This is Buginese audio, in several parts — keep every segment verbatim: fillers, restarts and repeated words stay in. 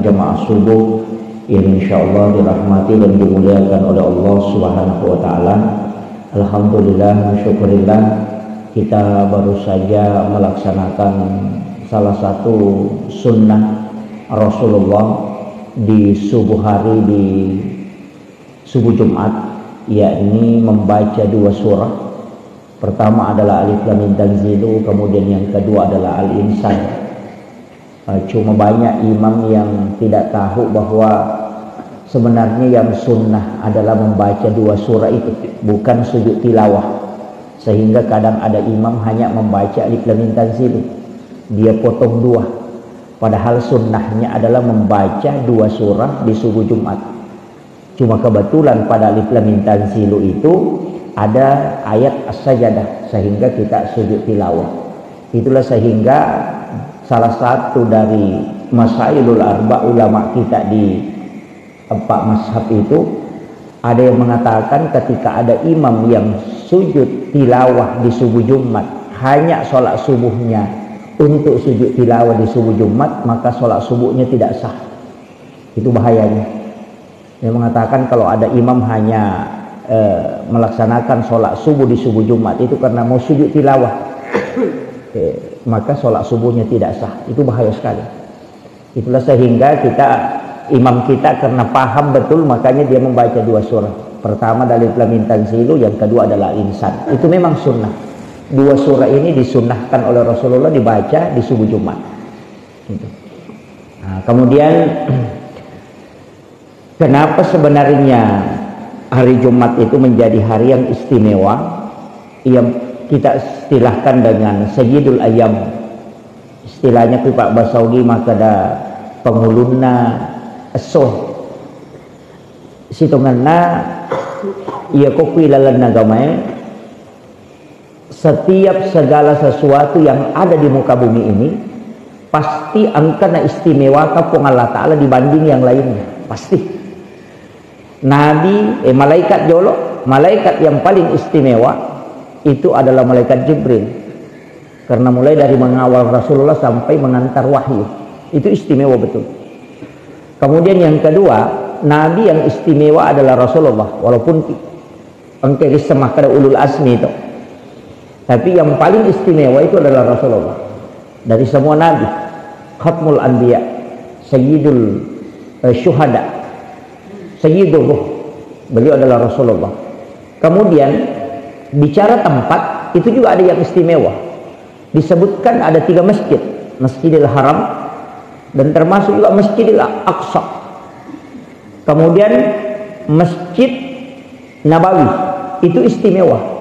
Jamaah subuh yang insyaallah dirahmati dan dimuliakan oleh Allah Subhanahu wa Ta'ala. Alhamdulillah, syukurillah, kita baru saja melaksanakan salah satu sunnah Rasulullah di subuh hari, di subuh Jumat, yakni membaca dua surah. Pertama adalah Alif Lam Mim Tanzilu, kemudian yang kedua adalah Al-Insan. Eh, cuma banyak imam yang tidak tahu bahwa sebenarnya yang sunnah adalah membaca dua surah itu, bukan sujud tilawah. Sehingga kadang ada imam hanya membaca Alif Lam Mim Tanzilu. Dia potong dua. Padahal sunnahnya adalah membaca dua surah di subuh Jumat. Cuma kebetulan pada Alif Lam Mim Tanzilu itu ada ayat As-Sajadah, sehingga kita sujud tilawah. Itulah sehingga salah satu dari masailul arba ulama kita di empat mazhab itu, ada yang mengatakan ketika ada imam yang sujud tilawah di subuh Jumat, hanya sholat subuhnya untuk sujud tilawah di subuh Jumat, maka sholat subuhnya tidak sah. Itu bahayanya. Dia mengatakan kalau ada imam hanya, eh, melaksanakan sholat subuh di subuh Jumat itu karena mau sujud tilawah, eh, maka sholat subuhnya tidak sah. Itu bahaya sekali. Itulah sehingga kita, imam kita karena paham betul, makanya dia membaca dua surah. Pertama dari Alif Lam Mim Tanzilu, yang kedua adalah Al-Insan. Itu memang sunnah. Dua surah ini disunnahkan oleh Rasulullah dibaca di subuh Jumat. Gitu. Nah, kemudian kenapa sebenarnya hari Jumat itu menjadi hari yang istimewa, yang kita istilahkan dengan Sayyidul Ayyam? Istilahnya ku Pak Basaogi makkeda pangulunna esso. Sitongenna iya ko ku ilalenna agamae, setiap segala sesuatu yang ada di muka bumi ini pasti engka naistimewakan Puang Allah Ta'ala dibanding yang lainnya. Pasti. Nabi, eh, malaikat jolo, malaikat yang paling istimewa itu adalah malaikat Jibril. Karena mulai dari mengawal Rasulullah sampai mengantar wahyu. Itu istimewa betul. Kemudian yang kedua, Nabi yang istimewa adalah Rasulullah. Walaupun engka risseng makkeda ulul azmi itu. Tapi yang paling istimewa itu adalah Rasulullah. Dari semua nabi, khatmul anbiya, sayyidul, eh, syuhada, sayyidul ruh. Beliau adalah Rasulullah. Kemudian bicara tempat, itu juga ada yang istimewa. Disebutkan ada tiga masjid, Masjidil Haram, dan termasuk juga Masjidil Aqsa. Kemudian Masjid Nabawi itu istimewa.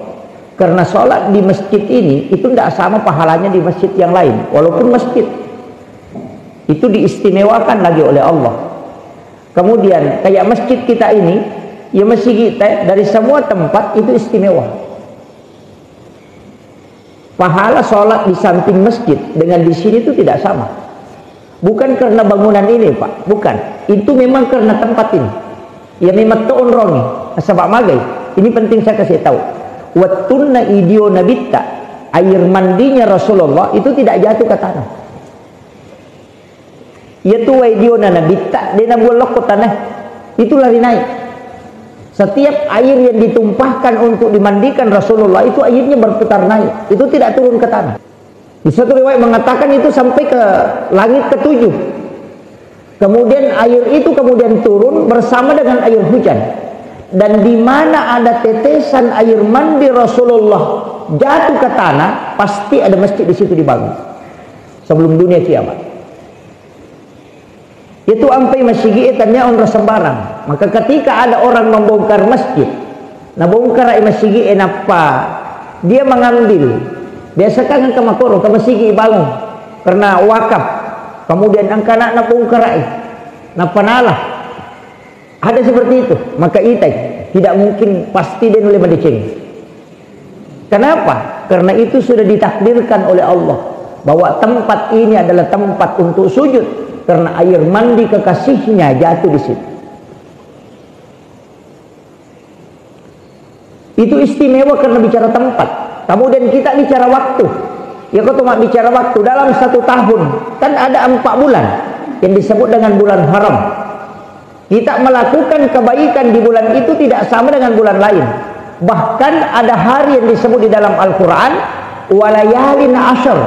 Karena sholat di masjid ini itu tidak sama pahalanya di masjid yang lain, walaupun masjid. Itu diistimewakan lagi oleh Allah. Kemudian kayak masjid kita ini, ya masjid kita dari semua tempat itu istimewa. Pahala sholat di samping masjid dengan di sini itu tidak sama. Bukan karena bangunan ini, Pak. Bukan. Itu memang karena tempat ini. Ya memang to onrongi. Nasaba magai. Ini penting saya kasih tahu. Wettunna idio Nabitta, air mandinya Rasulullah itu tidak jatuh ke tanah. Iyatu wae diona Nabitta, de nabuang lokko tanah. Itu lari naik. Setiap air yang ditumpahkan untuk dimandikan Rasulullah itu airnya berputar naik. Itu tidak turun ke tanah. Di satu riwayat mengatakan itu sampai ke langit ketujuh. Kemudian air itu kemudian turun bersama dengan air hujan. Dan di mana ada tetesan air mandi Rasulullah jatuh ke tanah, pasti ada masjid di situ dibangun. Sebelum dunia kiamat. Itu ampai masigi e tania onro sembarang. Maka ketika ada orang membongkar masjid, nabongkar ai masigi e nappa dia mengambil. Biasa kan engka makoro ke masigi bangun karena wakaf. Kemudian engka anak nabongkar ai, nappa nala. Ada seperti itu, maka itai, tidak mungkin pasti dia nulle madeceng. Kenapa? Karena itu sudah ditakdirkan oleh Allah bahwa tempat ini adalah tempat untuk sujud karena air mandi kekasihnya jatuh di situ. Itu istimewa karena bicara tempat. Kemudian kita bicara waktu. Ya, kau cuma bicara waktu dalam satu tahun, kan ada empat bulan. yang disebut dengan bulan haram. Kita melakukan kebaikan di bulan itu tidak sama dengan bulan lain. Bahkan ada hari yang disebut di dalam Al-Quran, walayalin ashar,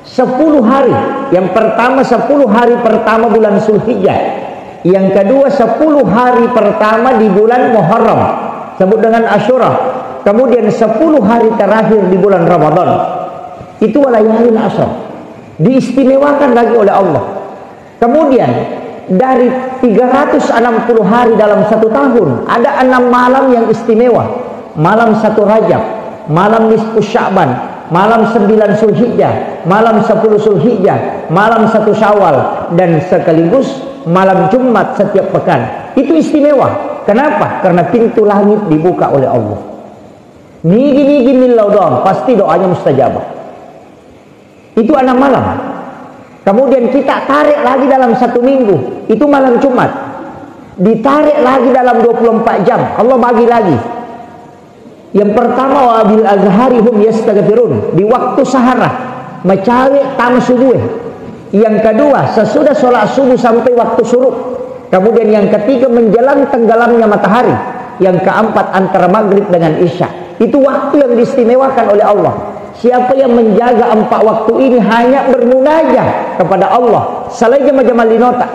sepuluh hari. Yang pertama, sepuluh hari pertama bulan Zulhijjah. Yang kedua, sepuluh hari pertama di bulan Muharram, sebut dengan Ashura. Kemudian sepuluh hari terakhir di bulan Ramadan. Itu walayalin ashar. Diistimewakan lagi oleh Allah. Kemudian, dari tiga ratus enam puluh hari dalam satu tahun, ada enam malam yang istimewa. Malam satu Rajab, malam nisfu Sya'ban, malam sembilan Zulhijjah, malam sepuluh Zulhijjah, malam satu Syawal, dan sekaligus malam Jumat setiap pekan. Itu istimewa. Kenapa? Karena pintu langit dibuka oleh Allah. Nigi-nigi millau doang, pasti doanya mustajabah. Itu enam malam. Kemudian kita tarik lagi dalam satu minggu, itu malam Jumat. Ditarik lagi dalam dua puluh empat jam, Allah bagi lagi. Yang pertama, wa bil azhari hum yastaghfirun, di waktu sahara, macawe tama subuh. Yang kedua, sesudah sholat subuh sampai waktu syuruk. Kemudian yang ketiga, menjelang tenggelamnya matahari. Yang keempat, antara maghrib dengan isya. Itu waktu yang diistimewakan oleh Allah. Siapa yang menjaga empat waktu ini hanya bermunajah kepada Allah, salai jama-jama linota.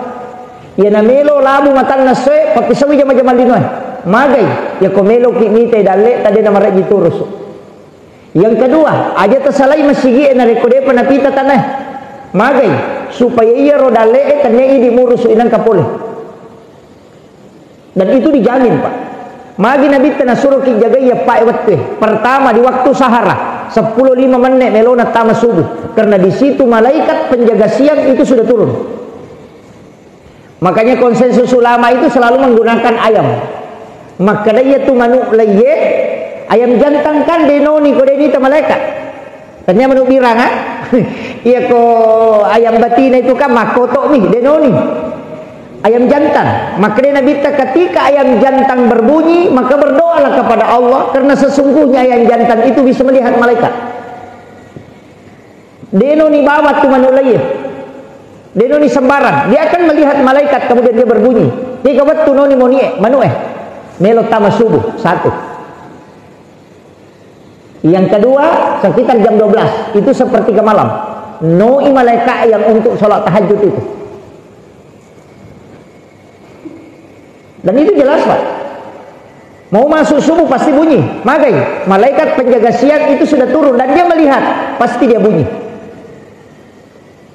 Iyana melo labu matanna soe, pappisaui jama-jama linoe. Magai, yako meloki mitai dalle, tadena maraji turusu. Yang kedua, aja tasalai masigie narekko depa napita tanae. Magai, supaya iyaro dalle'e tennia idi murusu inangka pole. Dan itu dijamin, Pak. Magi Nabitta nasuroki jagai eppa e wettue. Pertama, di waktu sahara, seppulo lima menne melona tama subuh. Karena di situ malaikat penjaga siang itu sudah turun. Makanya konsensus ulama itu selalu menggunakan ayam. Makkeda iya tu manu laiye, ayam jantan kan denoni ko denita malaikat. Tania manu birang, ha? Iya ko ayam batina itu kan makoto mi, denoni. Ayam jantan. Makkeda Nabitta, ketika ayam jantan berbunyi, maka berdoalah kepada Allah, karena sesungguhnya ayam jantan itu bisa melihat malaikat. Denoni bawa tu manu laiye. Denoni sembarang. Dia akan melihat malaikat, kemudian dia berbunyi. Tiga waktu noni monie, manu eh. Melo tama subuh, satu. Yang kedua, sekitar jam dua belas, itu sepertiga malam. Noi malaikat yang untuk sholat tahajud itu. Dan itu jelas, Pak. Mau masuk subuh pasti bunyi. Magai, malaikat penjaga siang itu sudah turun dan dia melihat, pasti dia bunyi.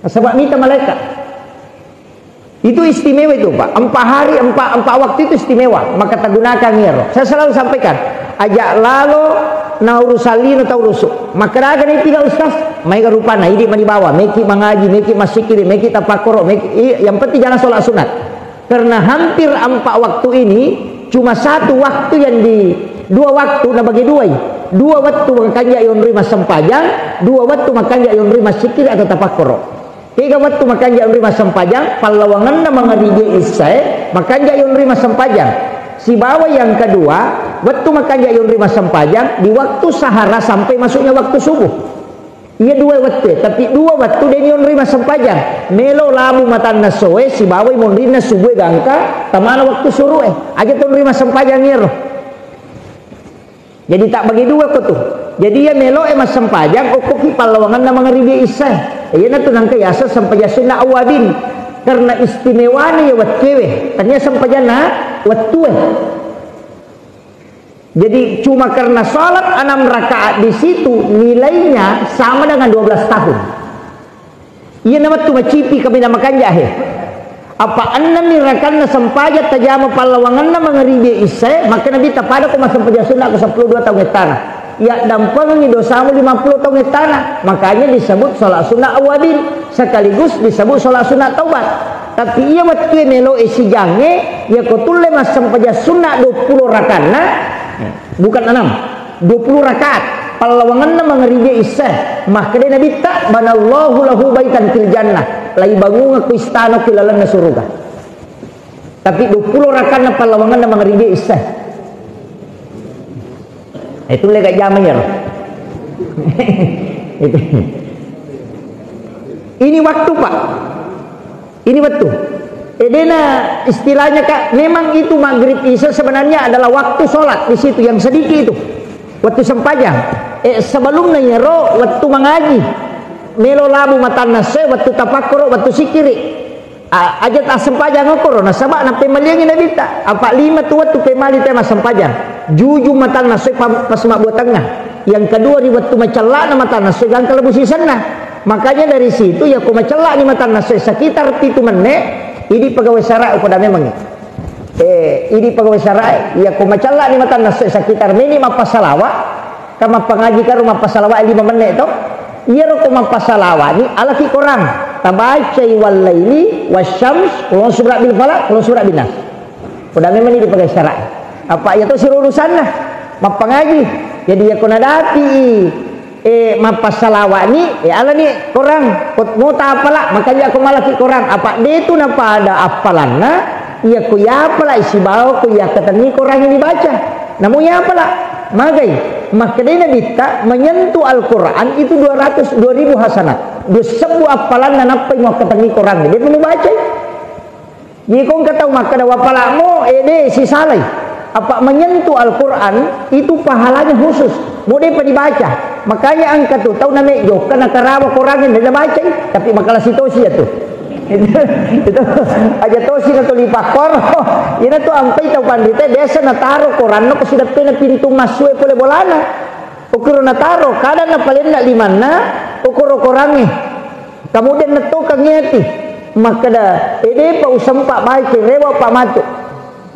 Sebab mita malaikat. Itu istimewa itu, Pak. Empat hari, empat, empat waktu itu istimewa. Maka tagunakan iyaro. Saya selalu sampaikan, aja lalo na urusan lino tau rusu. Maka daga ni tiga ustaz, maega rupana, idi mani bawa, meki mangaji, meki masikiri, meki tapakkoro, meki, i-, yang penting jangan sholat sunat. Karena hampir empat waktu ini, cuma satu waktu yang di, dua waktu nabagi duai. Dua waktu makanja yonri massempajang, dua waktu makanja yonri massikiri atau tapakkoro. Kega wettu makanja yonri massempajang, pallawangenna mangaribi issae, makanja yonri massempajang. Sibawa yang kedua, wettu makanja yonri massempajang, di waktu sahara sampai masuknya waktu subuh. Iya dua wettu, tapi dua wettu deni yonri massempajang. Melo labu matanna soe, sibawa monrinna subue gangka, tamana waktu surue. Aja tonri massempajang ero. Jadi tak bagi dua ko tu. Jadi iya meloe massempajang, okkoki pallawangenna mangaribi issae. Iyanatu nangka yaseng sempajang sunna awwabin. Karena istimewana iya wettuewe. Tania sempajanna wettue. Jadi cuma karena salat enam rakaat di situ nilainya sama dengan dua belas tahun. Iyana wettu macipi kaminang makanja he. Apa enneng ni rakanna sempajang tajama pallawangenna mangaribi issae, maka Nabitta pada ko massempajang sunna ko seppulo dua taung ettana. Yaddampengengi dosamu lima puluh taung ettana. Makanya disebut salat sunna awwabin, sekaligus disebut salat sunna taubat. Tapi iya wettue meloe sijangnge, yako tulle massempajang sunna dua puluh rakanna, bukan enam, dua puluh rakaat. Pallawangenna mangaribi issae. Makkeda Nabitta, "Banallahu lahu baitan fil jannah." Laibangungekko istana ku lalenna suruga. Tapi dua puluh rakanna pallawangenna mangaribi issae. Eh, tulle gak jama iyaro. Itu. Ini waktu, Pak. Ini wettu. Eh, dena istilahnya, Kak, memang itu maghrib isya sebenarnya adalah waktu sholat di situ yang sedikit itu. Waktu sempajang. Eh, sebelumnya iyaro waktu mangaji. Melo labu matanna se, waktu tapakkoro, waktu sikiri. A-, aja tassempajang okoro, nasaba nappemaliangi Nabitta. Apa lima tu waktu pemali tema sempajang. Jujung matanna se pa-, pas mabbuatangnga. Yang kedua, ri wettu macella'na matanna se gangka lebu sisenna. Makanya dari situ, ya ko macella'ni matanna se sekitar pitu menne, idi pegawai syara' upada memang. Eh, idi pegawai syara', ya ko macella'ni matanna se sekitar meni mappasalawa, ka mappangaji karo mappasalawa lima menne to. Iyaro ko mappasalawani, alaki Quran. Tabacai wallaili, wasyams, kulon surah bil falaq, kulon surah bin nas. Udah memang ini dipakai syara'. Apa iya to siro urusanna? Mappangaji. Jadi ya ko nadapi, eh, mappassalawani, eh, alani korang, kot mota apala, makanya aku malaki korang. Apa de tu napada appalanna, iya ko iya apala isibawa ko iya katenni korang ini baca. Namu iya apala, magai, makkedai Nabitta, menyentuh Al-Quran itu dua ratus, dua ribu hasanat. Dua sebbu appalanna nappai muakkatenni korang. Dia mau baca. Iko engka tau makkeda, "Wapala'mo, eh, de, sisalai." Apa menyentuh Al-Quran itu pahalanya khusus. Mau depa dibaca. Makanya engka tu tau name jokka nakarawa Quran yang dia bacai, tapi makala sitosi ya tu. Itu aja tosi na tuli pakor. Ina tu ampai tau pandita biasa nataro Quran no ko sidappena pintu masue pole bolana. Ukuro nataro, kadang napalenna limanna, ukuro korangnge. Kemudian nettokangngi ati, makkeda, "Eh, depa usempa baca, rewa pa matu."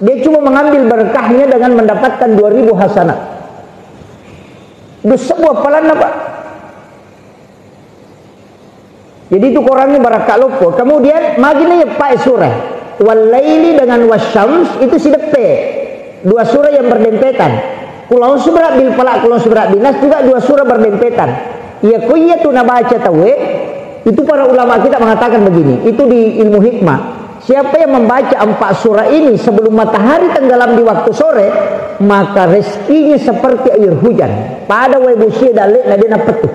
Dia cuma mengambil berkahnya dengan mendapatkan dua ribu hasanat. Dua sebbu appalanna, Pak. Jadi itu korangnge barakka loppo. Kemudian magina ya pae surah. Wallaili dengan wasyams itu sideppe. Dua surah yang berdempetan. Kulon surah bil falaq, kulon surah bin nas juga dua surah berdempetan. Iya ko iya tu nabaca tauwe, itu para ulama kita mengatakan begini, itu di ilmu hikmah. Siapa yang membaca empat surah ini sebelum matahari tenggelam di waktu sore, maka rezekinya seperti air hujan. Pada wae bosie dalle na de napettu.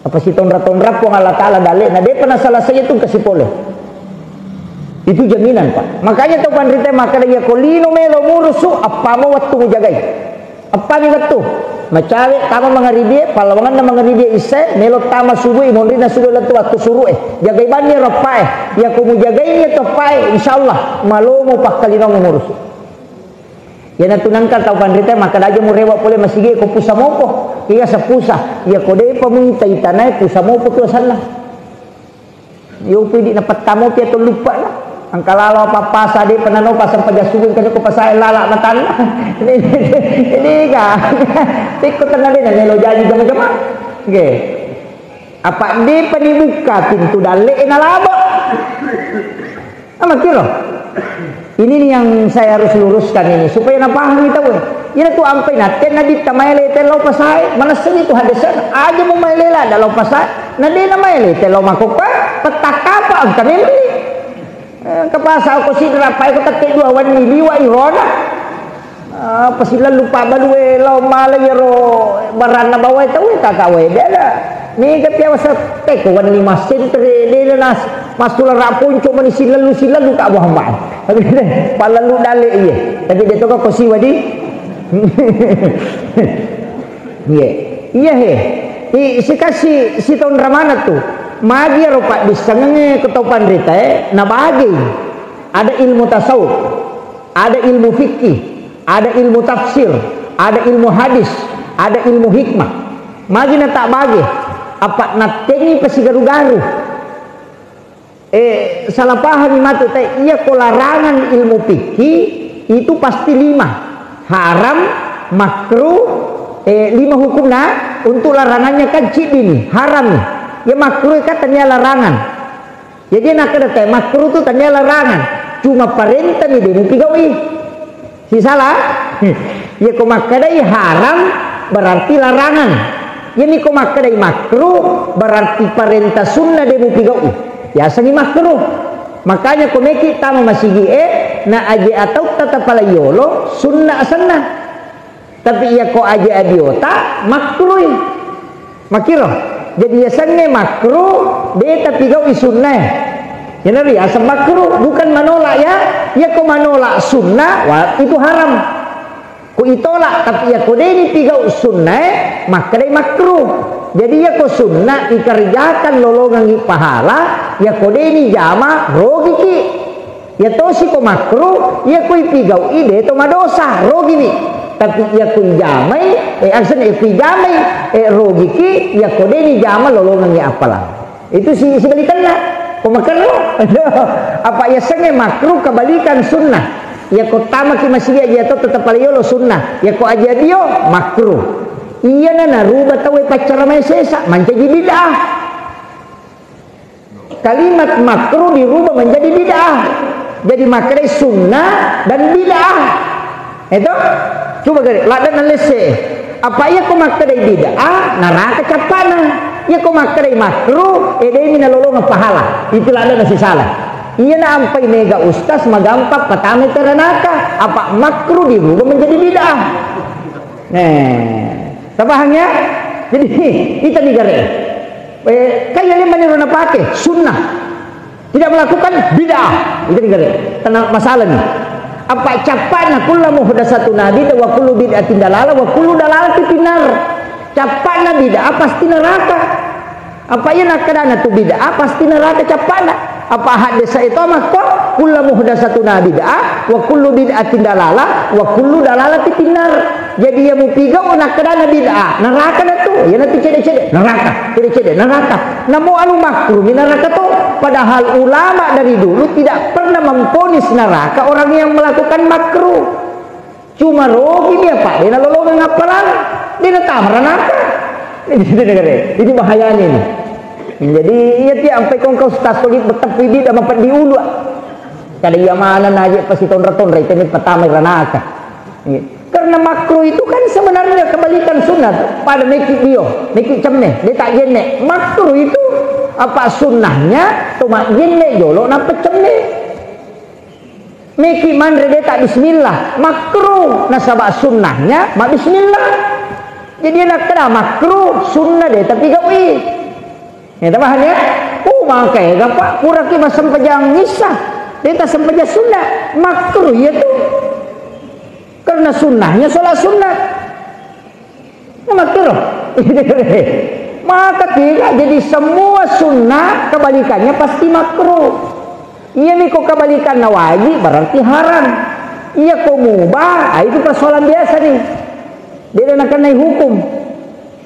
Apa sitonra-tonra Puang Allah Ta'ala dalle'na, de'pa nasalasai itu kasi pole. Itu jaminan, Pak. Makanya tau panrita makkeda, iya ko lino melo murusu, appamo wettu mujagai. Appani wettu? Macawe tama mangaribie, pallawanganna mangaribie issae, melo tama subui, monrina subui lettu waktu suru'e. Jagai banni ro appae. Iya ko mujagaini to appae, insyaallah malomo pakkalinong murusu. Iyanatu nengka tau panrita makkeda aja murewa pole masigi ko pusa mopo. Iya sapusa. Iya ko de'pa muita itanae pusa mopo tu asanna. Yo pidi napettamo pi atau lupa na. Engka lalo pappasa de'pa nano pasang paja subuh engka ko pasae lala matanna. Ini ga. Tikko tenna de na melo jaji jama-jama. Nggih. Apa de'pa dibuka pintu dalle e nalaba. Amakkiro. Ini nih yang saya harus luruskan ini supaya napahami tau. Ina tu ampai natte Nabitta maele tello pasae, manessani tu hadesana. Aja mu maele la dalau pasae, na de na maele tello makokka, pettakkapa engka memang. Eh, ke pasar ko sidra pai ko tette dua wani liwa irona. Ah, pasilallu pabbalue lao mala iyaro baranna bawae tauwe tata wae de ada. Mega piawa sette ko wenni massentre de nas masulara ponco mani silallu silallu ka buah mai. Tapi de palallu dale iye. Tapi de to ko siwa di. Iye. Iya he. I, sikasi sitaung ramana tu. Magi ro paddissengengnge ko tau panritae nabagi. Ada ilmu tasawuf. Ada ilmu fikih, ada ilmu tafsir, ada ilmu hadis, ada ilmu hikmah. Magi na tak bage, apa nattengi pasigaru-garu. Eh, salah pahami matu te, iya ko larangan ilmu fikih itu pasti lima. Haram, makruh, eh, lima hukumna untuk larangannya kan cik bini, haram nih. Ya makruh kan tania larangan. Jadi nakkeda te makruh tu tania larangan, cuma parentani de mupigaui. Sisala? Iya ko makkedai haram berarti larangan. Iyami ko makkedai makruh berarti parenta sunna de mupigaui. Yasengi makruh. Makanya ko meki tama masigi e na aje atau tata palayolo sunna asenna. Tapi iya ko aje adiota makruh. Makiro. Jadi yasengnge makruh de tapigaui sunnae. Jadi aseng makruh bukan menolak ya. Yako menolak sunnah, wah, itu haram. Ku itolak, tapi yako deni pigau sunnae, makkedai makruh. Jadi yako sunnah ikerjakan lolongengngi pahala, yako deni jama rogiki. Ya tosi ko makruh, yako ipigau ide to madosa, rogini. Tapi yako ijamai, eh, asen yako ijamai, eh, rogiki, yako deni jama lolongengngi appalang. Itu si, sibalikanna. Ko makerro. Apa yasengnge makruh kebalikan sunnah. Yako tamaki masigi aja to tetap pale yolo sunnah. Yako aja dio makruh. Iyana naruba tauwe paccara mai sesa, mancaji bid'ah. Kalimat makruh dirubah menjadi bid'ah. Jadi makruh sunnah dan bid'ah. Itu? Coba gare, ladde nalesse. Apa iya ko makkedai bid'ah, neraka cappana. Iya ko makkedai makruh, edemi nalolongeng pahala. Itu ladde nasi salah. Iya na ampai mega ustaz magampang patame teranaka. Apa makruh dirubah menjadi bid'ah. Nah, tapahang ya? Jadi, itu nih gare. Eh, kan iya maniro napake, sunnah. Tidak melakukan bid'ah. Itu nih gare. Tenang masalah nih. Apa cappana kullu muhdatsatun bid'ah wa kullu bid'atin dalalah wa kullu dalalatin finnar. Cappana bid'ah pasti neraka. Apa iya nakkedana tu bid'ah pasti neraka cappana. Apa hadis itu makko kullu muhdatsatun bid'ah wa kullu bid'atin dalalah wa kullu dalalatin finnar. Jadi iya mupigau nakkedana bid'ah, neraka na tu. Iya na tu cede-cede, neraka, cede-cede, neraka. Namo anu makruh mi neraka tu. Padahal ulama dari dulu tidak pernah memvonis neraka orang yang melakukan makruh. Cuma rogi dia, Pak. Dia nalolongeng appalang, dia natama ranaka. Ini bahayanya ini. Jadi, iya tiap sampai kongkau stasoli betepi bid'ah mapeddi ulu. Kada iya mana naje pasti tonra-tonra itu ini pertama ranaka. Iya. Karena makruh itu kan sebenarnya kebalikan sunnah. Pada meki dio, meki cemme, dia tak jenne. Makruh itu apa sunnahnya? Cuma jenne jolo napa cemme. Meki manre de tak bismillah, makruh. Nasaba sunnahnya ma bismillah. Jadi nakkeda makruh, sunnah de tapi gawi. Ya, tabahan ya? Oh, maka ya, Pak, puraki massempajang isya. De tak sempajang sunnah, makruh ya tu. Karena sunnahnya sholat sunnah. Nah, makruh. Maka tidak, jadi semua sunnah kebalikannya pasti makruh. Iya mi ko kebalikanna wajib berarti haram. Iya ko mubah, ah, itu persoalan biasa nih. Dia nakenai hukum.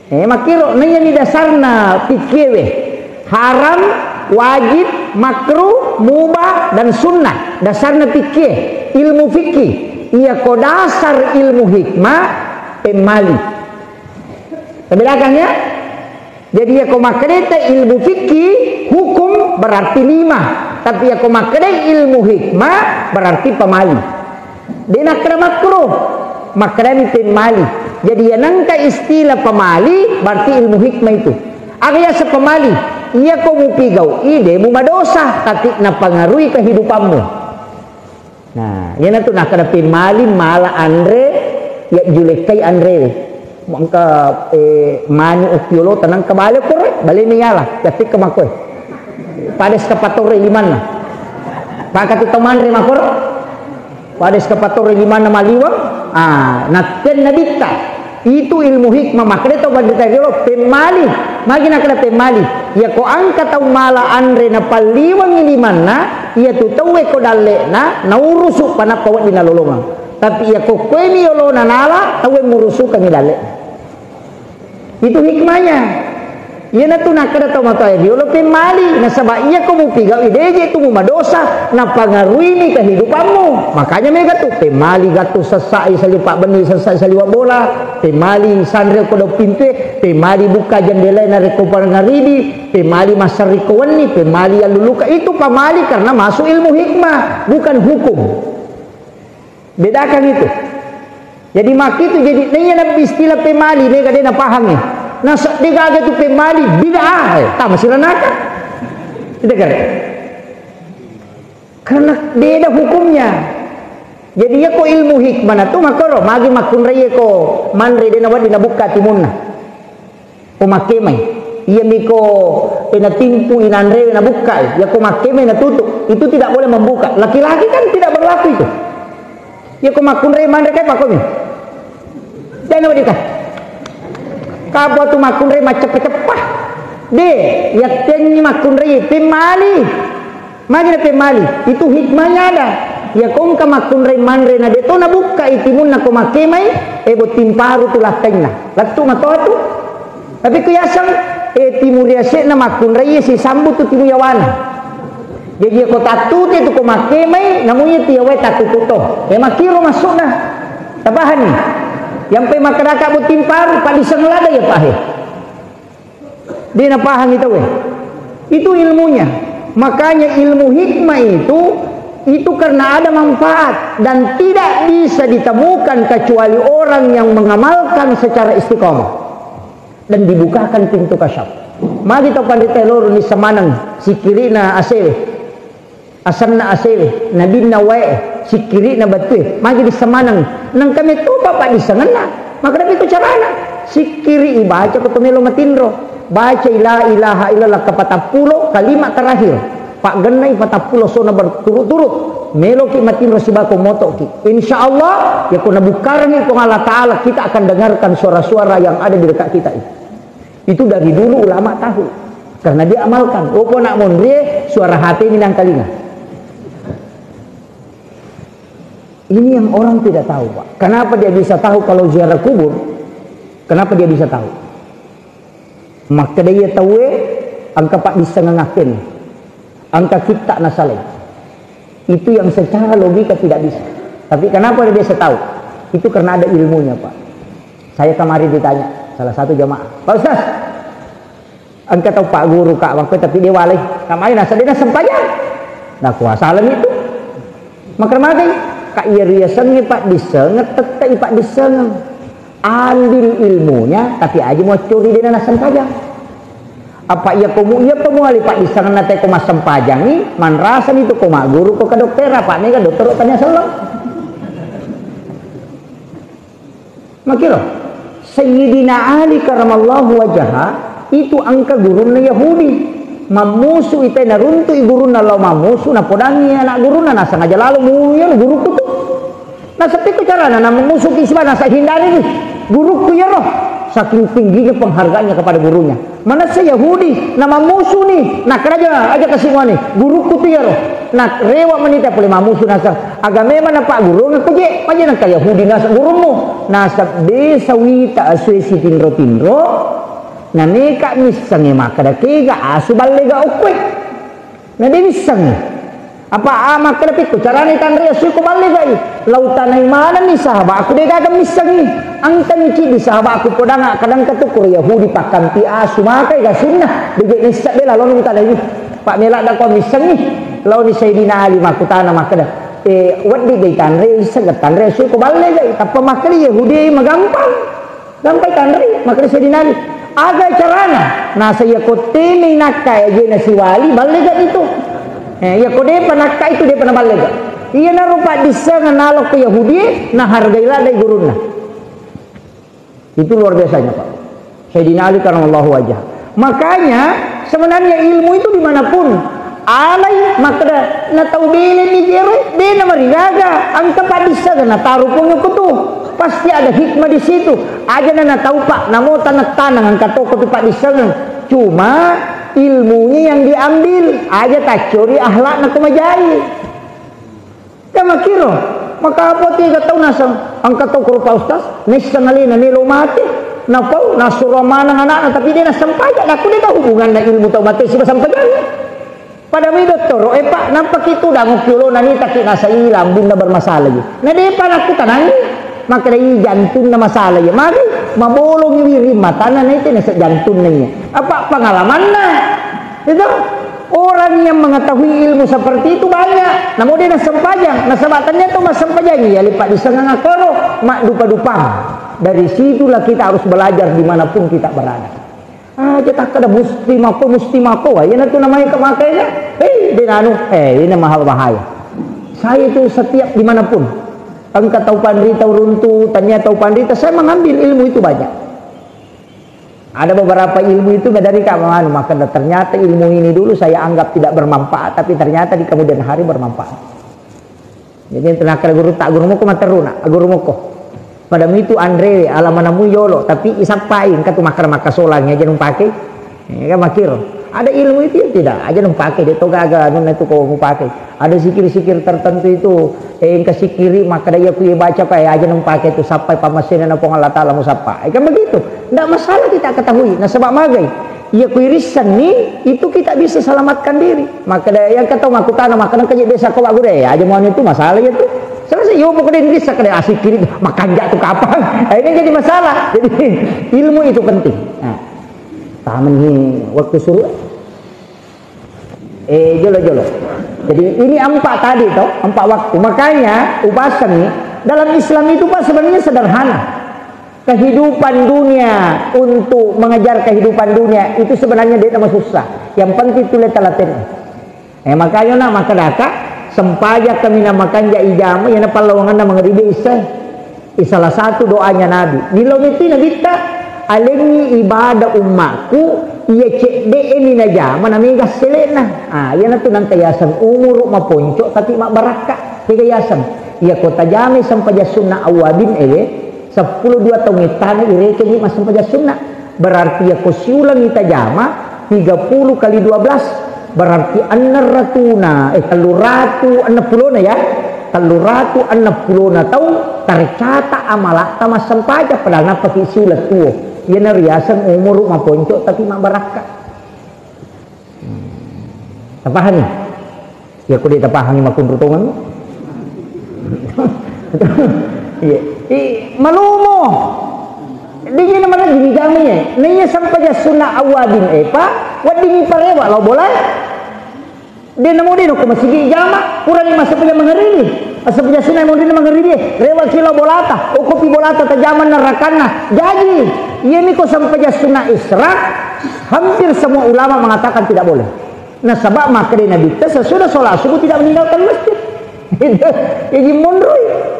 Eh, makiro, nah iya mi dasarna pikkewe. Haram, wajib, makruh, mubah, dan sunnah. Dasarna pikke, ilmu fikih. Iya ko dasar ilmu hikmah, pemmali. Tabedakan ya? Jadi iya ko makkedeta ilmu fikih, hukum berarti lima. Tapi iya ko makkedai ilmu hikmah berarti pamali. De nakkeda makruh, makkedani pemmali. Jadi iya nengka istilah pamali berarti ilmu hikmah itu. Aga yaseng pamali, iya ko mupigau ide mumadosa, tapi napangaruhi kehidupanmu. Nah, iyanatu nakkeda pemmali mala anre, ya julekkai anrewe. Engka, eh, mani ukiolo tenang ke bale kore, bale meyala, yatik ke makoe. Pada eskavator limanna. Pakatu tau manre makoro. Pada eskavator limanna maliwang, ah, natten nabitta. Itu ilmu hikmah, makkeda tau panrita riolo pemmali. Magi nakkeda pemmali? Iya ko engka tau mala anre napalliwengngi limanna, iya tu tauwe ko dalle'na, naurusu panappa wedding nalolongeng. Tapi iya ko koeni yolona nala, tauwe murusukengngi dalle'na. Itu hikmahnya. Iyanatu nakkeda tau matoa riolo pemmali, nasaba iya ko mupigau ideje tu mumadosa, napangaruini kehidupanmu. Makanya mega tu pemmali gattu sessai saliwa pabbenni, sessai saliwa bola, pemmali sanre ko dau pintue, pemmali bukka jendela narekko pangaribi, pemmali massariko wenni, pemmali alluluka. Itu pamali karena masuk ilmu hikmah, bukan hukum. Bedakan itu. Jadi makkitu, jadi naiya nabi istilah pemali, mega de napahangi. Nasedde gaga tu pemali, bid'ah, eh, tama siranaka. Kita kare. Karena beda hukumnya. Jadi ya ko ilmu hikmah na tu makoro, magi makkunrai ko manre de nawadi nabukka timunna. Ko makkemai. Iya miko, eh, natimpu inanrewe nabukkai, yako makkemai natutup, itu tidak boleh membuka. Laki-laki kan tidak berlaku itu. Yako makkunrai manre kai pakomi. Dena wadika. Kapo tu makkunrai macceppa-ceppa. De, yattenni makkunrai pemmali. Magi na pemmali, itu hikmahnya ada. Iya kongka makkunrai manre na de to nabukka itimunna ko makkemai, eh, botting paru tu lakkainna. Lettu matoa tu. Tapi ku yaseng, eh, timu riase'na makkunrai sisambu tu timu yawana. Jadi ko tattute tu ko makkemai, namu iya tiawai tattutu to. Eh, makkiro maksudna. Tapahanni? Yang pe makkedaka botting paru, padiseng lada ya pahe. Dia napahangi tau, eh. Itu ilmunya. Makanya ilmu hikmah itu, itu karena ada manfaat dan tidak bisa ditemukan kecuali orang yang mengamalkan secara istiqamah dan dibukakan pintu kasyaf. Magi tau panrita loro ni semaneng sikirina asewe. Asenna asewe, nabinna wae, sikkiri'na battue, magi dissemaneng. Nengka metto pa paddissengenna. Maka napi tu carana. Sikkiri ibaca ko to melo matinro. Baca la ilaha illallah kapatappulo kalima terakhir. Paggennai patappulo sona berturut-turut. Meloki matinro sibako motoki. Insya Allah, ya ko nabukkarangi Puang Allah Ta'ala, kita akan dengarkan suara-suara yang ada di dekat kita itu. Itu dari dulu ulama tahu. Karena dia amalkan. Opo nak monrie, suara H P ini nang kalinga. Ini yang orang tidak tahu, Pak. Kenapa dia bisa tahu kalau ziarah kubur? Kenapa dia bisa tahu? Makkeda iya tauwe, engka paddissengeng akkenne. Engka kitta nasalai. Itu yang secara logika tidak bisa. Tapi kenapa dia bisa tahu? Itu karena ada ilmunya, Pak. Saya kemarin ditanya salah satu jamaah, "Pak Ustaz, engka tau Pak Guru, Kak, waktu tapi dia walai. Kak, mai nasa dia sempajang." Nah, kuasa alam itu. Maka mati, Kak, iya riasengnge paddissengeng, tette i paddissengeng. Ambil ilmunya, tapi aja mau curi dia nasempajang. Apa iya komu iya pemuali paddissengenna te ko massempajangi, manrasani tu ko magguru ko ke dokter, apa mega dokter tanya sello. Makiro, Sayyidina Ali karamallahu wajaha itu engka gurunna Yahudi. Mammusu ite naruntui gurunna lao mammusu, napodangi anak gurunna, nasengaja lalo mu iya guruku tu. Naseppi ko carana, na memusuki siba, nasa hindari ni. Gurukku iyaro. Saking tingginya penghargaannya kepada gurunya. Manessa Yahudi, na mammusu ni, na keraja aja kasih ni. Gurukku tu iyaro. Na rewa menita pole mammusu nasa. Aga memang na Pak Guru ngaku je, aja nangka Yahudi nasa gurummu. Nasa desa wita asue si tinro-tinro. Na neka missange maka dakega asu balle ga okkue. Na de missengngi. Apa, ah, makkeda pikku carana tanre asui ko ballegai. Lau tanai manenni sahabakku de gaga missengngi. Engkani ciddi sahabakku podanga kadang katukkur Yahudi pakkampi asu makai ga sunna. De je nissa bela loni tanai. Pak mela da ko missengngi. Launi Sayyidina Ali makkutana makkeda, eh, weddi gai tanre isseng tanre asui ko ballegai. Tappa makkeda Yahudi magampang. Lampai tanrei, makkeda Sayyidina Ali, "Aga carana?" Nasa iya ko temai nakka ajena siwali, ballega itu. Eh, iya ko depa nakka itu, depa naballega. Iyanaro paddissengeng nalokko Yahudi, nahargai ladai gurunna. Itu luar biasanya, Pak. Sayyidina Ali karamallahu wajah. Makanya, sebenarnya ilmu itu dimanapun. Alai, makkeda, na tau bele ni jero, de na marigaga, engka paddissengeng, na taru pong kutu. Pasti ada hikmah di situ. Aja na, na tau, Pak, namo tanang-tanang, engka toko tu paddissengeng. Cuma, ilmunya yang diambil, aja taccori akhlak na kemajai. Kan makkiro, maka apa tiga tahun naseng, engka tau koro Pak Ustaz, naisseng alena melo mate, napau, nasuro maneng anakna, tapi de nassempajang, aku de tau hubunganna ilmu tau mate siba sempajang. Pada mi dottoro, eh Pak, nampa kitu dangu kiolo nani taki nasai lambunna bermasalah ji. Na de pa nakku tanangi, maka dai jantunna masalah ji. Magi, mabolong wiring matana nete nasa jantunna iya. Apa pengalamanna? Itu orang yang mengetahui ilmu seperti itu banyak. Namun dia nasempajang. Nasaba tanya tu masempajang iya lipat di senganga koro. Mak dupa-dupang. Dari situlah kita harus belajar dimanapun kita berada. Aja takkada musti mako, musti mako. Wah, iya tu namanya kemakai ya. Hei, dia nanu. Eh, ini maha bahaya. Saya itu setiap dimanapun. Engka tau panrita uruntu, tania tau panrita, saya mengambil ilmu itu banyak. Ada beberapa ilmu itu dari Kak Manu, maka ternyata ilmu ini dulu saya anggap tidak bermanfaat, tapi ternyata di kemudian hari bermanfaat. Jadi, nakkeda guru, tak guru moko materuna, guru moko. Pada itu anre, ala manamui yolo, tapi isappai, engka tu makkeda makkasolang, aja nung pake. Ya, kan makiro. Ada ilmu itu ya tidak, aja nung pake, de toga aga, nunna itu ko mupake. Ada zikir-zikir tertentu itu, eh, engka sikiri, makkeda iya ku baca, eh, aja nung pake tu, sappai pammasena na Puang Allah Ta'ala musappa. Eh, kan begitu. Ndak masalah kita ketahui. Nah, sebab magai. Iya, ku irissenni, itu kita bisa selamatkan diri. Makkeda, yang kata makkutana, makkeda, "Kaji biasa kau gure, ya, aja mau itu masalah ya tu." Selesai, yo, pokoknya ini sakit, asik kiri, makanja tu kapang. Nah, ini jadi masalah. Jadi, ilmu itu penting. Nah, taman ini waktu suruh. Eh, jolo, jolo. Jadi, ini empat tadi, toh, empat waktu. Makanya, upasan nih, dalam Islam itu, Pak, sebenarnya sederhana. Kehidupan dunia, untuk mengejar kehidupan dunia itu sebenarnya de' nama susah. Yang penting tu le talaten. Eh, makanya na makkedaka, sempajang kami na makanja ijama, yana pallawanganna mangaribi isai. Eh, salah satu doanya Nabi. Nilo miti Nabitta, alengi ibadah ummaku, iya cedde ni najama, na mega selena. Ah, yana tu nangka yaseng umuru maponco, tapi mabbarakka. Mega yaseng. Iya kota jame sempajang sunna awabin ewe, Seppulo dua taung ettana irekegi massempajang sunna. Berarti yako siulangi tajama tiga puluh kali dua belas, berarti enneng ratuna, eh, tellu ratu enneng pulona ya. Tellu ratu enneng pulona taung tercatat amalatta massempajang, padahal nappaki siulang tuo. Iyana riaseng umuru maponco tapi mabbarakka. Tapahani? Iya, ko de' tapahangi makkunru tongenni. Iya. I, malumo. Dingin mana dingin kami ya. Naiya sempajang sunna awabin, eh, Pak. Weddingi parewa lao bola. De' namo de' nako masigi jama. Purani massempajang mangaribi. Massempajang sunna monri mangaribi. Rewa ki lao bolata. Okopi bolata tajama narakanna. Jaji, iyami ko sempajang sunna isra. Hampir semua ulama mengatakan tidak boleh. Nasaba makkeda Nabitta, sesudah sholat subuh tidak meninggalkan masjid. Itu, jadi monroi.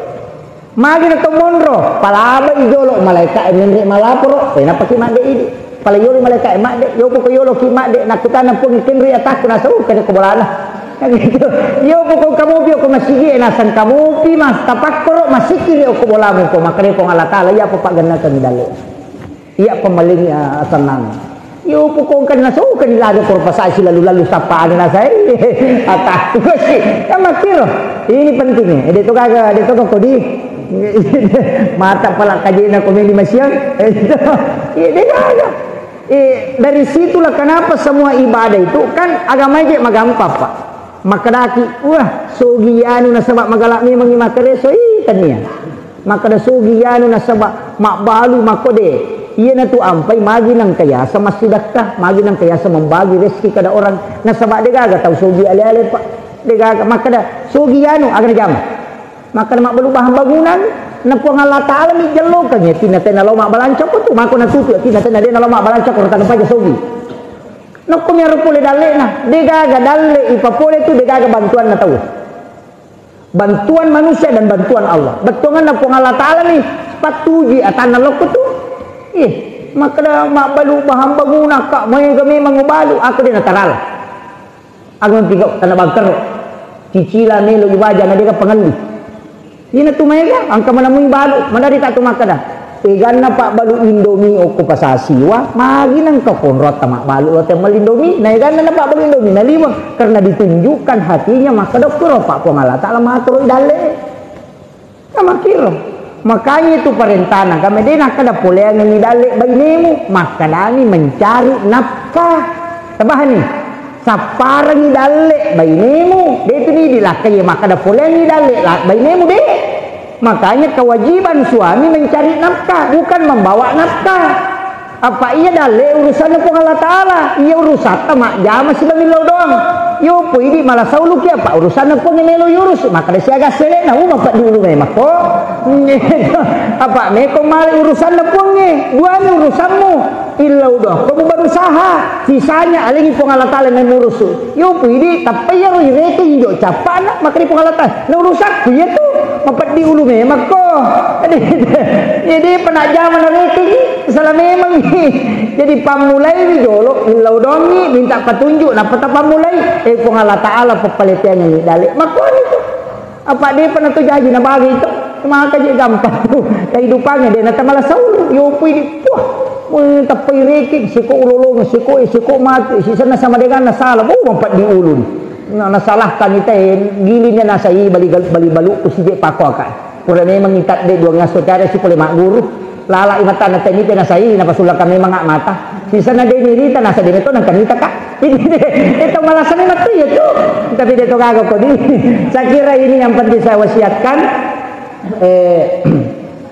Magi na to monro, palaba i jolo malaika e menre malaporo, eh, napaki madde idi. Pala yolo malaika e madde, yopo ko yolo ki madde, nakutana Puang kenri atakku nasau kada ko bolana. Kan gitu. Yopo ko kamopi ko masigi, nasang kamopi mas tapakkoro masikiri ko bolamu ko makkeda Puang Allah Taala, iya apa pagganna kami dalle. Iya pemmaling, ah, asennang. Iya, upukongkan nasukani laga korpasasi lalu-lalu sappaanna sai. Atakku sih. Kan makkiro. Ini pentingnya. Eh, de' to gaga, de' to gaga kodi. Mata pala kajena komeni masiang. Eh, de' gaga. Eh, dari situlah kenapa semua ibadah itu kan agama aja magampang, Pak. Makkedaki, "Wah, sogi anu nasaba magala memangi makkereso." Ih, tania. Makkeda sogi anu nasaba mabbalu makkode. Iyanatu ampai magi nangka yasa massidakka, magi nangka yasa membagi rezeki kada orang. Nasaba degaga tau sogi ale-ale, Pak. Degaga makkeda sogi anu aga najama. Makkeda mabbalu bahan bangunan, na Puang Allah Taala mi jellokang ya, tina tena lao mabbalanca ko tu, mako natutu ya, tina tena de nalao mabbalanca ko rata paja sogi. Nokko mi aro pole dallena, degaga dalle ipapole tu degaga bantuanna tau. Bantuan manusia dan bantuan Allah. Bettuanganna Puang Allah Taala ni, pattuji atanna lokko tu. Ih, makkeda mabbalu bahan bangunan ka, maega memang ubalu, aku de natarala. Aku tiga tanah bangkero. Cicila melo ibaja na dega pangelli. Ina tu maega, angka manamui balu, madari tak tu makkeda. Eganna pabbalu Indomie okko pasasiwa, magi nangka konro tama balu lo temmel Indomie, na eganna na pabbalu Indomie, na lima, karena ditunjukkan hatinya, maka dokkuro Pak Puang Allah Taala matoro idalle. Nah, makkiro. Makanya itu parentana, kami de nakkeda poleangengi dalle bainemu, makkedani mencari nafkah. Tabahani, sapparengi dalle bainemu, de tu ni dilakkai makkeda poleangi dalle la-, bainemu de. Makanya kewajiban suami mencari nafkah, bukan membawa nafkah. Apa iya dalle urusanna Puang Allah Taala, iya urusatta majjama sibawa millau doang. Yo poidi mala sauluki apa urusanna Puang melo yurus, makkeda siaga sele na uma peddi ulu memang ko. Apa meko male urusanna Puangnge, duani urusanmu. Illau doang ko berusaha, sisanya alengi Puang Allah Taala memurusu. Yo poidi tappa iyaro irete injo cappana, makkeda Puang Allah Taala, na urusakku iya tu, mapeddi ulu memang ko. Jadi penajama na rete. Salah memang. Jadi pammulai jolo, illau dongi, minta petunjuk, nappa tapammulai. Eh, Puang Allah Ta'ala peppaleteangngi dale. Makkuani tu. Apa depa na to jaji na bagi to. Maka je gampang tu. Kehidupannya de na tamala saulu. Yopui di. Wah. Wah, tappai reki, siko ulolong, siko, siko mati, sisenna sama dengan na salah. Oh, mampat diulun. Na, nasalahkan ita, eh, gilinna nasai bali, bali balu, usije pakoaka. Pura memang ita de dua ngaso tiara si pole magguru. Lala i matanna teni pe nasai, napasullakang memang ak mata. Sisana de nirita, nasa de to nangka nita ka. Itu malasanna matu ya tu. Tapi de to gaga kodi. Saya kira ini yang penting saya wasiatkan, eh,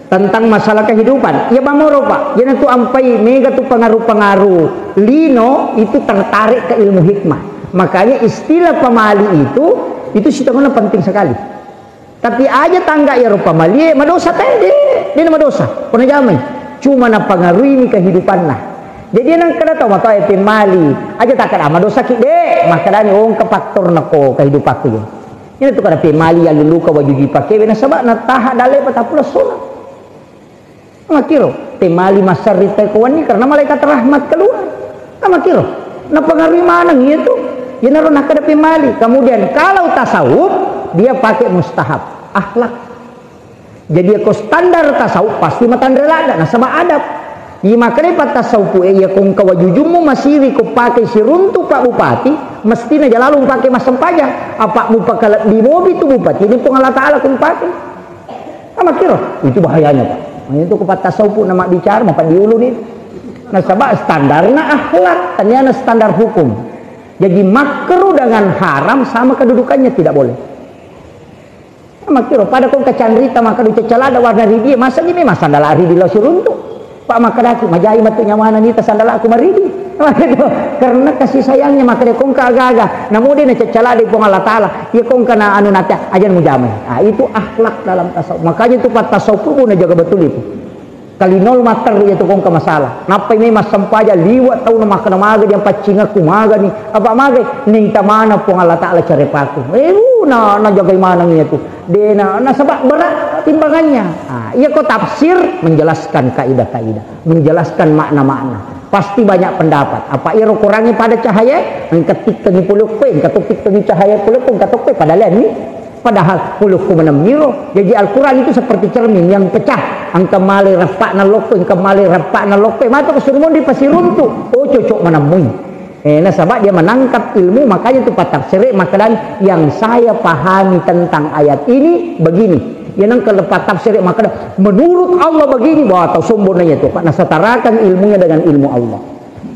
tentang masalah kehidupan. Ya bamoro, Pak. Jadi tu ampai mega tu pengaruh-pengaruh lino itu tertarik ke ilmu hikmah. Makanya istilah pamali itu, itu sitengahnya penting sekali. Tapi aja tangga iyaro pamalie, madosa tede, dena madosa. Pona jamai. Cuma napangaruhi kehidupanna. Jadi nang kada tau matoa pemali, aja takkada madosa ki de, makkedani ongka faktor nako kehidupanku je. Ini tu kada pemali yang luluka wajuji pakewe nasaba nataha dale patappulo sona. Makiro, temali massarri te ko wenni karena malaikat rahmat keluar. Nah, makiro, napengaruhi maneng iya tu. Iyanaro nakkeda pemali. Kemudian kalau tasawuf, dia pakai mustahab, akhlak. Jadi ko standar tasawuf pasti matanre ladda, nasaba adab. Iya makanya pat tasawuf e, iya ko engka wajujummu masiri ko pakai siruntu Pak Bupati, mesti na jalalu pakai massempajang. Apa mupakalebbi mobi tu Bupati, ini Puang Allah Ta'ala ko pakai. Nah, makiro, itu bahayanya, Pak. Nah, itu ko pat tasawuf na mabbicara, mapa diuluni. Nasaba standarna akhlak, taniana standar hukum. Jadi makruh dengan haram sama kedudukannya, tidak boleh. Nah, makiro, pada ko engka canrita maka duca calada warna ridi, masa ini memang sandala ridi lao siruntu. Pak, makkedaki, majai matu nyawana nita sandalaku maridi. Karena kasih sayangnya, makkeda ko engka aga-aga. Namo de nacaccala di Puang Allah Ta'ala. Iya ko engka na anu nata, aja mujamai. Ah, itu akhlak dalam tasawuf. Makanya itu pat tasawuf pun jaga betul itu. Kalinol matteru itu ko engka masalah. Nappai mai massempajang liwa tau na makkeda maga dia paccingakku maga ni. Apa maga? Ninta mana Puang Allah Ta'ala carepaku. Eh, uh, na, na jagai maneng itu. Dena, nasaba berat timbangannya. Ah, iya ko tafsir menjelaskan kaidah-kaidah, menjelaskan makna-makna. Pasti banyak pendapat. Apa iro kurangi pada cahaya, engka tikkengi pulukku, engka tu tikkengi cahaya pulukku, engka tokko pada lenni. Padahal pulukku menemmiro. Jadi Al-Quran itu seperti cermin yang pecah. Engka male repakna lokko, engka male repakna lokko. Mata ko suruh mondi pasiruntu. Oh, cocok menemui. Eh, nasaba dia menangkap ilmu, makanya tu patafsir makkedani, yang saya pahami tentang ayat ini begini. Dia nang kalau patafsir makkeda, menurut Allah begini, wah, tau sombong nanya tu, Pak. Nasatarakan ilmunya dengan ilmu Allah.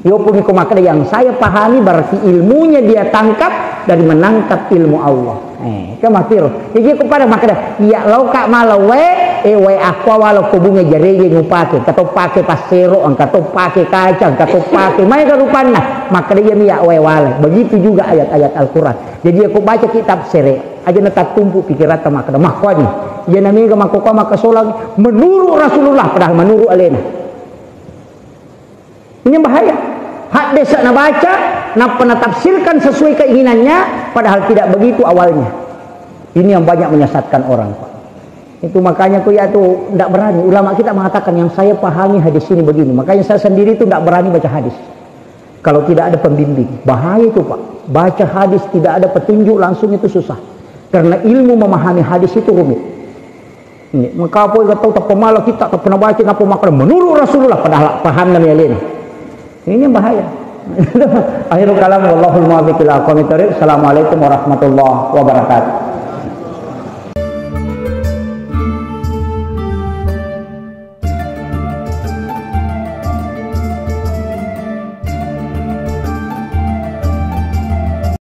Yo pun ko makkeda yang saya pahami, berarti ilmunya dia tangkap dari menangkap ilmu Allah. Eh, ke makiro. Jadi ko pada makkeda, iya, lao ka mala wae, eh, wae aqua walo ko bunga jareje nupake, engka to pake passero, engka to pake kaca, engka to pake, maega rupanna. Makkeda iya mi iya wae wale. Begitu juga ayat-ayat Al-Quran. Jadi ko baca kitab sere, aja natattumpu pikiratta makkeda, makkuani. Iya na mega makko maka solang menurut Rasulullah, padahal menurut alena. Ini yang bahaya. Hadis nabaca, nappa natafsirkan sesuai keinginannya, padahal tidak begitu awalnya. Ini yang banyak menyesatkan orang, Pak. Itu makanya aku ya tuh ndak berani. Ulama kita mengatakan yang saya pahami hadis ini begini. Makanya saya sendiri tuh ndak berani baca hadis. Kalau tidak ada pembimbing, bahaya itu, Pak. Baca hadis tidak ada petunjuk langsung itu susah. Karena ilmu memahami hadis itu rumit. Ini, mengkapoi gak tahu tak pemala kita, tak pernah baca, napa makkeda menurut Rasulullah, padahal paham nami alena. Ini yang bahaya. Akhirul kalam, wallahul muwaffiq ila aqwamit thariq. Assalamualaikum warahmatullahi wabarakatuh.